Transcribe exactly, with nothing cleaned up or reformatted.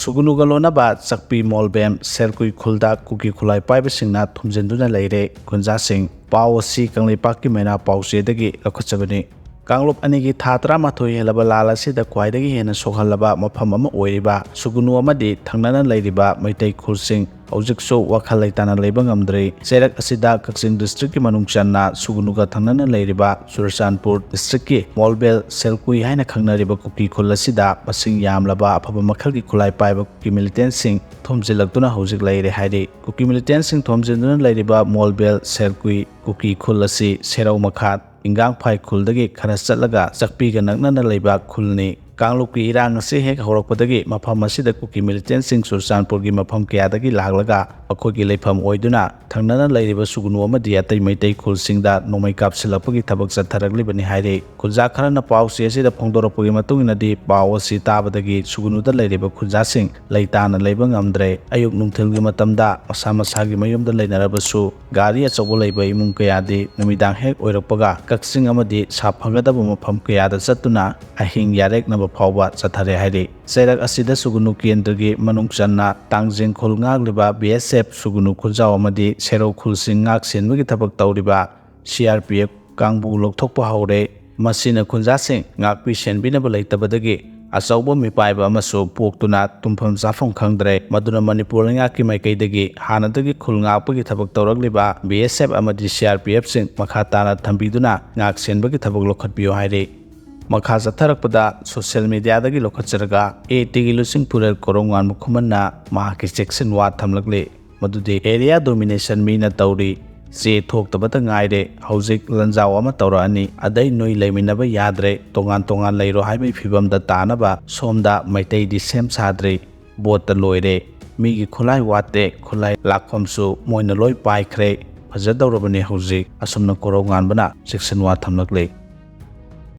ꯁꯨꯒꯨꯅꯨꯒ ꯂꯣꯟꯅꯕ ꯆꯛꯄꯤ, ꯃꯣꯜꯕꯦꯝ, ꯁꯦꯜꯀꯨꯏ ꯈꯨꯜꯗ ꯀꯨꯀꯤ ꯈꯨꯠꯂꯥꯏ ꯄꯥꯏꯕꯁꯤꯡꯅ ꯊꯨꯝꯖꯤꯟꯗꯨꯅ ꯂꯩꯔꯦ꯫ ꯈꯨꯟꯖꯥꯁꯤꯡ꯫ ꯄꯥꯎ ꯑꯁꯤ ꯀꯪꯂꯩꯄꯥꯛꯀꯤ ꯃꯩꯅꯥ ꯄꯥꯎꯆꯦꯗꯒꯤ ꯂꯧꯈꯠꯆꯕꯅꯤ꯫ ꯀꯥꯡꯂꯨꯞ ꯑꯅꯤꯒꯤ ꯊꯥ ꯇꯔꯥꯃꯥꯊꯣꯏ ꯍꯦꯜꯂꯕ ꯂꯥꯟ ꯑꯁꯤꯗ ꯈ꯭ꯋꯥꯏꯗꯒꯤ ꯍꯦꯟꯅ ꯁꯣꯛꯍꯜꯂꯕ ꯃꯐꯝ ꯑꯃ ꯑꯣꯏꯔꯤꯕ ꯁꯨꯒꯨꯅꯨ ꯑꯃꯗꯤ ꯊꯪꯅꯅ ꯂꯩꯔꯤꯕ ꯃꯩꯇꯩ ꯈꯨꯜꯁꯤꯡ ꯍꯧꯖꯤꯛꯁꯨ ꯋꯥꯈꯜ ꯂꯩꯇꯥꯅ ꯂꯩꯕ ꯉꯝꯗ꯭ꯔꯤ꯫ ꯆꯩꯔꯛ ꯑꯁꯤꯗ ꯀꯛꯆꯤꯡ district ꯀꯤ ꯃꯅꯨꯡ ꯆꯟꯅ ꯁꯨꯒꯨꯅꯨꯒ ꯊꯪꯅꯅ ꯂꯩꯔꯤꯕ ꯆꯨꯔꯆꯥꯟꯄꯨꯔ district ꯀꯤ ꯃꯣꯜꯕꯦꯜ ꯁꯦꯜꯀꯨꯏ ꯍꯥꯏꯅ ꯈꯪꯅꯔꯤꯕ ꯀꯨꯀꯤ ꯈꯨꯜ ꯑꯁꯤꯗ ꯃꯁꯤꯡ ꯌꯥꯝꯂꯕ ꯑꯐꯕ ꯃꯈꯜꯒꯤ ꯈꯨꯠꯂꯥꯏ ꯄꯥꯏꯕ ꯀꯨꯀꯤ militant ꯁꯤꯡ ꯊꯣꯝꯖꯤꯜꯂꯛꯇꯨꯅ ꯍꯧꯖꯤꯛ ꯂꯩꯔꯦ ꯍꯥꯏꯔꯤ꯫ ꯀꯨꯀꯤ militant ꯁꯤꯡ ꯊꯣꯝꯖꯤꯟꯗꯨꯅ ꯂꯩꯔꯤꯕ ꯃꯣꯜꯕꯦꯜ ꯁꯦꯜꯀꯨꯏ ꯀꯨꯀꯤ ꯈꯨꯜ ꯑꯁꯤ ꯁꯦꯔꯧ ꯃꯈꯥ ꯏꯪꯒꯥꯡꯐꯥꯏ ꯈꯨꯜꯗꯒꯤ ꯈꯔ ꯆꯠꯂꯒ ꯆꯛꯄꯤꯒ ꯅꯛꯅꯅ ꯂꯩꯕ ꯈꯨꯜꯅꯤ꯫ ꯀꯥꯡꯂꯨꯞꯀꯤ ꯏꯔꯥꯡ ꯑꯁꯤ ꯍꯦꯛ ꯍꯧꯔꯛꯄꯗꯒꯤ ꯃꯐꯝ ꯑꯁꯤꯗ ꯀꯨꯀꯤ militant ꯁꯤꯡ ꯆꯨꯔꯆꯥꯟꯄꯨꯔꯒꯤ ꯃꯐꯝ ꯀꯌꯥꯗꯒꯤ ꯂꯥꯛꯂꯒ ꯃꯈꯣꯏꯒꯤ ꯂꯩꯐꯝ ꯑꯣꯏꯗꯨꯅ ꯊꯪꯅꯅ ꯂꯩꯔꯤꯕ ꯁꯨꯒꯨꯅꯨ ꯑꯃꯗꯤ ꯑꯇꯩ ꯃꯩꯇꯩ ꯈꯨꯜꯁꯤꯡꯗ ꯅꯣꯡꯃꯩ ꯀꯥꯞꯁꯤꯜꯂꯛꯄꯒꯤ ꯊꯕꯛ ꯆꯠꯊꯔꯛꯂꯤꯕꯅꯤ ꯍꯥꯏꯔꯤ꯫ ꯈꯨꯟꯖꯥ ꯈꯔꯅ ꯄꯥꯎ ꯆꯦ ꯑꯁꯤꯗ ꯐꯣꯡꯗꯣꯔꯛꯄꯒꯤ ꯃꯇꯨꯡ ꯏꯟꯅꯗꯤ, ꯄꯥꯎ ꯑꯁꯤ ꯇꯥꯕꯗꯒꯤ ꯁꯨꯒꯨꯅꯨꯗ ꯂꯩꯔꯤꯕ ꯈꯨꯟꯖꯥꯁꯤꯡ ꯂꯩꯇꯥꯅ ꯂꯩꯕ ꯉꯝꯗ꯭ꯔꯦ꯫ ꯑꯌꯨꯛ ꯅꯨꯡꯊꯤꯜꯒꯤ ꯃꯇꯝꯗ ꯃꯁꯥ ꯃꯁꯥꯒꯤ ꯃꯌꯨꯝꯗ ꯂꯩꯅꯔꯕꯁꯨ, ꯒꯥꯔꯤ ꯑꯆꯧꯕ ꯂꯩꯕ ꯏꯃꯨꯡ ꯀꯌꯥꯗꯤ ꯅꯨꯃꯤꯗꯥꯡ ꯍꯦꯛ ꯑꯣꯏꯔꯛꯄꯒ ꯀꯛꯆꯤꯡ ꯑꯃꯗꯤ ꯁꯥꯐꯒꯗꯕ ꯃꯐꯝ ꯀꯌꯥꯗ ꯆꯠꯇꯨꯅ ꯑꯍꯤꯡ ꯌꯥꯔꯦꯛꯅꯕ ꯐꯥꯎꯕ ꯆꯠꯊꯔꯦ ꯍꯥꯏꯔꯤ꯫ ꯆꯩꯔꯛ ꯑꯁꯤꯗ ꯁꯨꯒꯨꯅꯨ ꯀꯦꯟꯗ꯭ꯔꯒꯤ ꯃꯅꯨꯡ ꯆꯟꯅ ꯇꯥꯡꯖꯤꯡ ꯈꯨꯜ ꯉꯥꯛꯂꯤꯕ B S F ꯁꯨꯒꯨꯅꯨ ꯈꯨꯟꯖꯥꯎ ꯑꯃꯗꯤ ꯁꯦꯔꯧ ꯈꯨꯜꯁꯤꯡ ꯉꯥꯛ ꯁꯦꯟꯕꯒꯤ ꯊꯕꯛ ꯇꯧꯔꯤꯕ C R P F ꯀꯥꯡꯕꯨ ꯂꯧꯊꯣꯛꯄ ꯍꯧꯔꯦ꯫ ꯃꯁꯤꯅ ꯈꯨꯟꯖꯥꯁꯤꯡ ꯉꯥꯛꯄꯤ ꯁꯦꯟꯕꯤꯅꯕ ꯂꯩꯇꯕꯗꯒꯤ ꯑꯆꯧꯕ ꯃꯤꯄꯥꯏꯕ ꯑꯃꯁꯨ ꯄꯣꯛꯇꯨꯅ ꯇꯨꯝꯐꯝ ꯆꯥꯐꯝ ꯈꯪꯗ꯭ꯔꯦ꯫ ꯃꯗꯨꯅ ꯃꯅꯤꯄꯨꯔ ꯂꯩꯉꯥꯛꯀꯤ ꯃꯥꯏꯀꯩꯗꯒꯤ ꯍꯥꯟꯅꯗꯒꯤ ꯈꯨꯜ ꯉꯥꯛꯄꯒꯤ ꯊꯕꯛ ꯇꯧꯔꯛꯂꯤꯕ B S F ꯑꯃꯗꯤ C R P F ꯁꯤꯡ ꯃꯈꯥ ꯇꯥꯅ ꯊꯝꯕꯤꯗꯨꯅ ꯉꯥꯛ ꯁꯦꯟꯕꯒꯤ ꯊꯕꯛ ꯂꯧꯈꯠꯄꯤꯌꯨ ꯍꯥꯏꯔꯤ꯫ ꯃꯈꯥ ꯆꯠꯊꯔꯛꯄꯗ social media ꯗꯒꯤ ꯂꯧꯈꯠꯆꯔꯒ A T ꯒꯤ ꯂꯨꯆꯤꯡ ꯄꯨꯔꯦꯜ ꯀꯣꯔꯧꯉꯥꯟꯕ ꯈꯨꯃꯟꯅ ꯃꯍꯥꯛꯀꯤ ꯆꯦꯛꯁꯤꯟ ꯋꯥ ꯊꯝꯂꯛꯂꯤ꯫ ꯃꯗꯨꯗꯤ area domination ꯃꯤꯅ ꯇꯧꯔꯤ꯫ ꯆꯦ ꯊꯣꯛꯇꯕꯇ ꯉꯥꯏꯔꯦ꯫ ꯍꯧꯖꯤꯛ ꯂꯟꯖꯥꯎ ꯑꯃ ꯇꯧꯔꯛꯑꯅꯤ꯫ ꯑꯗꯩ ꯅꯣꯏ ꯂꯩꯃꯤꯟꯅꯕ ꯌꯥꯗ꯭ꯔꯦ꯫ ꯇꯣꯉꯥꯟ ꯇꯣꯉꯥꯟ ꯂꯩꯔꯣ ꯍꯥꯏꯕꯒꯤ ꯐꯤꯕꯝꯗ ꯇꯥꯅꯕ ꯁꯣꯝꯗ ꯃꯩꯇꯩꯗꯤ ꯁꯦꯝ ꯁꯥꯗ꯭ꯔꯤ꯫ ꯕꯣꯠꯇ ꯂꯣꯏꯔꯦ꯫ ꯃꯤꯒꯤ ꯈꯨꯠꯂꯥꯏ ꯋꯥꯠꯇꯦ꯫ ꯈꯨꯠꯂꯥꯏ ꯂꯥꯛꯐꯝꯁꯨ ꯃꯣꯏꯅ ꯂꯣꯏ ꯄꯥꯏꯈ꯭ꯔꯦ꯫ ꯐꯖꯗꯧꯔꯕꯅꯤ ꯍꯧꯖꯤꯛ꯫ ꯑꯁꯨꯝꯅ ꯀꯣꯔꯧꯉꯥꯟꯕꯅ ꯆꯦꯛꯁꯤꯟ ꯋꯥ ꯊꯝꯂꯛꯂꯤ꯫